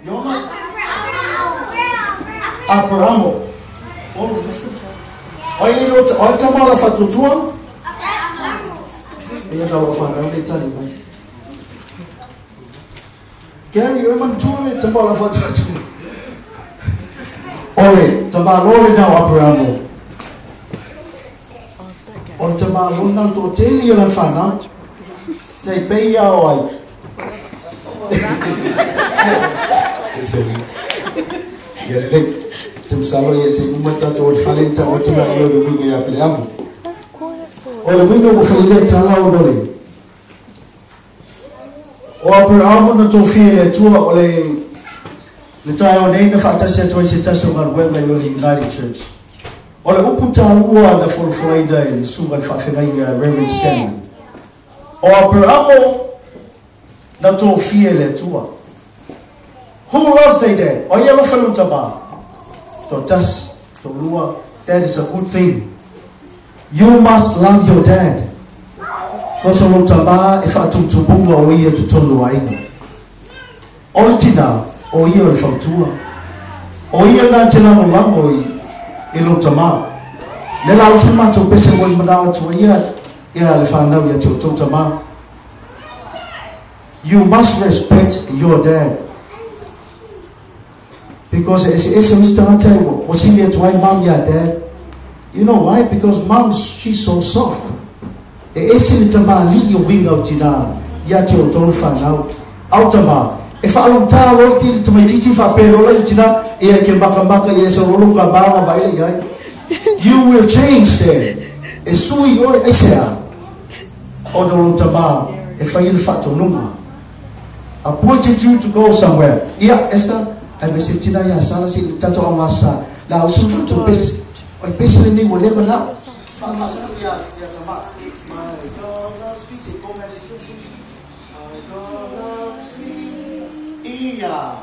Iona? Aperamo. Oh, listen. Ai lo ai tama la fatutua? Ia ka lo whanau le tali mai. Gary, o mantua le tama la fatutua. Ole, tama lo le nau Aperamo. O le tama lo nau tō teli o lan whanau. Te pei au ai. Ia lelei. Te masalo ia se uma tātou o le fale ni tātou atu la ia o le uiga ia Peleamu. O le uiga ua whailea tāla o lole. O Aperamo na tō fia le atua o le tae o nei na whaatasi atu ai se tasi o ngaluega i o le United Church. O le upu tāua na folofolaina e le suga le whaawhengai Reverend Scanlon. O Aperamo na tō fia le atua. Who loves their dad? O ia alofa le tama. Tō tasi, tō lua, that is a good thing. You must love your dad. Koso lo tama e whaatutubunga o ia te tonu ainga. O le tina, o ia o le whautua. O ia nā te lango lango i lo tama. Le la usu mātou pese mo le manawa tua ia, ia le whanau ia te o tō tama. You must respect your dad. Because it's Mr. Ante, what's in there to mom, yeah, dad. You know why? Because mom, she's so soft. E ese le tama li o winga o tina, ia te o tō whanau. Au tama, e whaalong tā loi ti le tamaititi whapero lai tina, e ai ke maka maka i e sa rolo ka maanga maile iai. You will change there. E sui oe, e sea. O no lo tama, e whai le whatonunga. Appointed you to go somewhere. Ia, Esther, ai me se tina ia sala si le tato au masa. La usu tato pesi. O i pesi le ni wa leva na. Whaafasa ia tama. My God loves me. Say, go, man, my God loves me. Ia.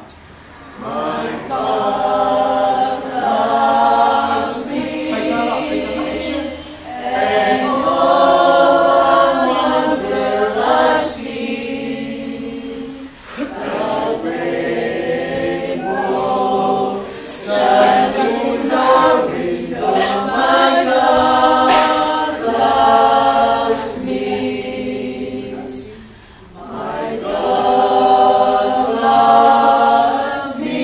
My God loves me. Whaitala, whaitala, action. And all wonder I see. The rainbow shines through the window. My God loves me. My God loves me.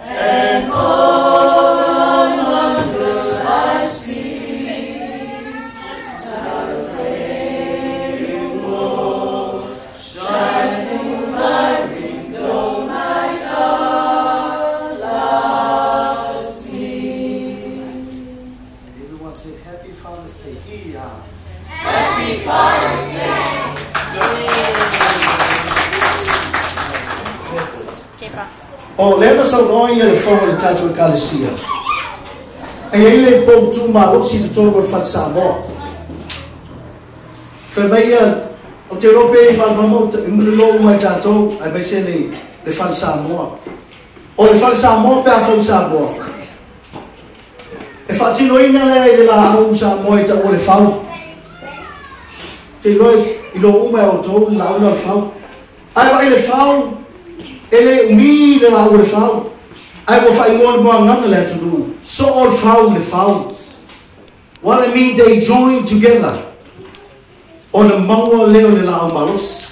And all the wonders I see. The rainbow shines through my window. My God loves me. Everyone said Happy Father's Day. Ia. Happy Father's Day. O lena saunoa ia le fono le tatou ekalesia. E ai le pou tu malosi le tolu o le fale Samoa. Fai mai ia, o te rope i whanau e muli lo umai tātou, ai mai se le fale Samoa. O le fale Samoa pe a fau Samoa. E whaatinoina lea i le la au Samoa i ta o le fau. Te loe i lo umai o tō, la una le fau. Ai mai le fau, e le umi le la au le fau. Ai mo whai ngoa moa ngana le atunu. So all fau le fau. What I mean, they join together. O le maua leo le la au malos.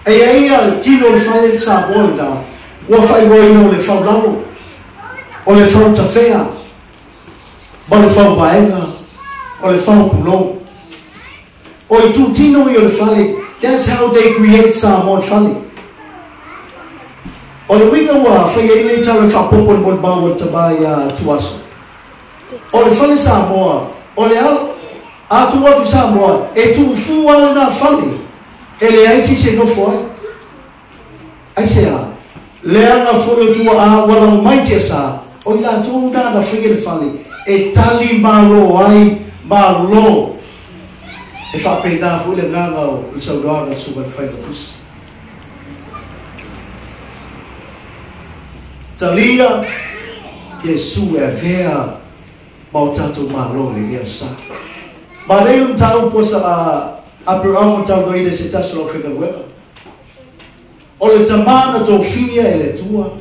E ia tino le whai le Samoa le da. Ua whai ngoa ino le fau lalo. O le fau tawhea. Ma le fau vaenga. O le fau pulou. O i tū tino i o le whale. That's how they create Samoan whale. O le winga ua whai e le tau e whapopo le mon maua te mai a tuaso. O le whale Samoa, o le alo, a tu atu Samoa, e tū fu ala nā whale, e le ai si se nofo ai. Ai se a, le anga fo e tua a wala o mai te sa, o i la tō nā na whai e le whale, e tali malo ai, malo. E whapena fo le nganga o le saunoaga suga le whai tusi. Talia, Iesu e avea ma o tātou malo le lea sa. Ma lei un tāu posa a Abraham o tau noina se taso lau whenga weka. O le tamā na tofia e le Atua,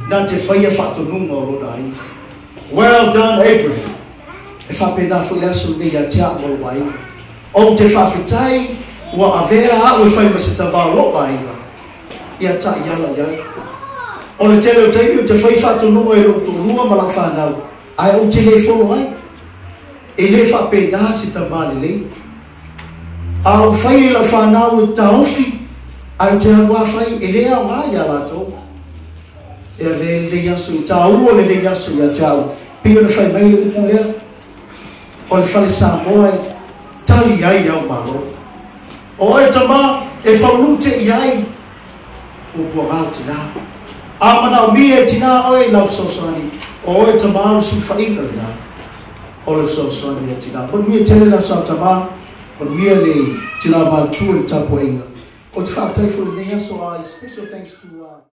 na te faia faatonuga o lona aiga. Well done, Abraham. E faapena foi le aso lenei ia te au ma lou aiga. Ou te faafetai ua avea au e fai ma se tamā o lou aiga, ia taiala i ai. O le tele o taimi ou te fai faatonuga i lou toalua ma lau fanau, ae ou te le folo ai. E le faapena se tamā lelei. A ou faia i lau fanau e taofi, ae ou te alu lava fai, e le aoga ia latou. E avea ai lenei aso i taua lenei aso ia te au. Pei ona fai mai le upu lea, o le fale Samoa e tali ai au malo. O oe tamā e faulute i ai puapuaga o tinā. A manaomia e tinā oe i lau fesoasoani, o oe tamā o le sulufaiga lenā o le fesoasoani ia tinā. Manuia tele le aso a tamā, manuia le tinā matutua i le tapuaiga. Ou te faafetai foi i lenei aso, a special thanks to.